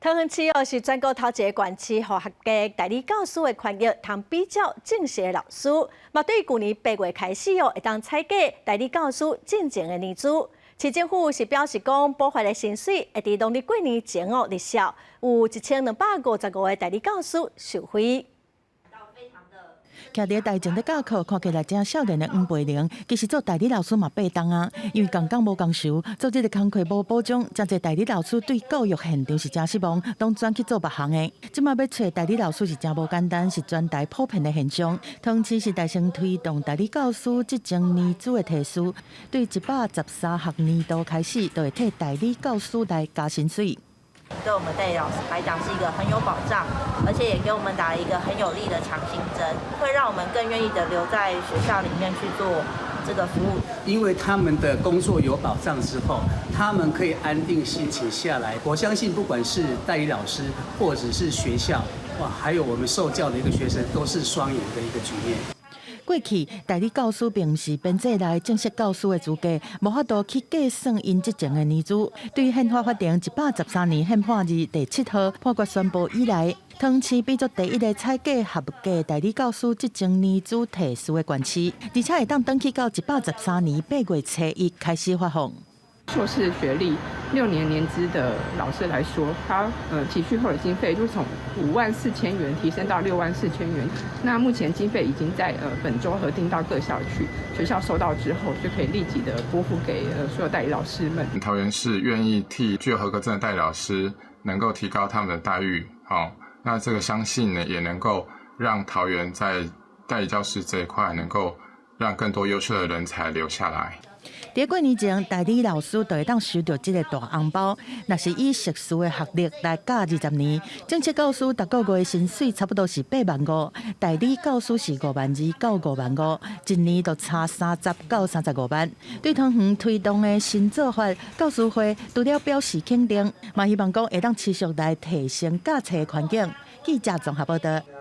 桃園市哦是全國頭一个縣市，予合格代理教師的權益通比照正式的老師。嘛對舊年8月開始哦，會當採計代理教師進前的年資。市政府是表示講，補發的薪水會佇農曆過年前哦日銷，有1255個代理教師受惠。徛佇台前咧教課，看起來誠少年的黃培玲，其實做代理老師嘛八冬啊，因為仝工無仝酬，做這个工課無保障，誠濟代理老師對教育現場是誠失望，攏轉去做別項的。這馬欲揣代理老師是誠無簡單，是全台普遍的現象。桃園市是帶先推動代理教師職前年資的提示，對113學年度開始，就會替代理教師來加薪水。對我們代理老師來講是一個很有保障，而且也給我們打了一個很有力的強心針，會讓我們更願意的留在學校裡面去做這個服務。因為他們的工作有保障之後，他們可以安定心情下來。我相信不管是代理老師，或者是學校，哇，還有我們受教的一個學生，都是雙贏的一個局面。過去代理教師並毋是編制內正式教師的資格，無法度去計算𪜶職前的年資。對憲法法定113年憲法字第七號判決宣布以來，桃園市變做第一个採計合格代理教師職前年資提示的縣市，而且會當轉去到113年8月初一開始發放。碩士學歷6年年資的老師來說，他提序後的經費就從5萬4千元提升到6萬4千元。那目前經費已經在本週核定到各校去，學校收到之後就可以立即的撥付給所有代理老師們。桃園市願意替具有合格證的代理老師能夠提高他們的待遇，好，那這個相信呢也能夠讓桃園在代理教師這一塊能夠讓更多優秀的人才留下來。佇過年前，代理老師就會當收著這个大紅包。若是以碩士的學歷來教20年，正式教師逐个月薪水差不多是8萬5，代理教師是5萬2到5萬5，一年就差30到35萬。對桃園推動的新做法，教師會除了表示肯定，嘛希望講會當持續來提升教冊環境。記者綜合報道。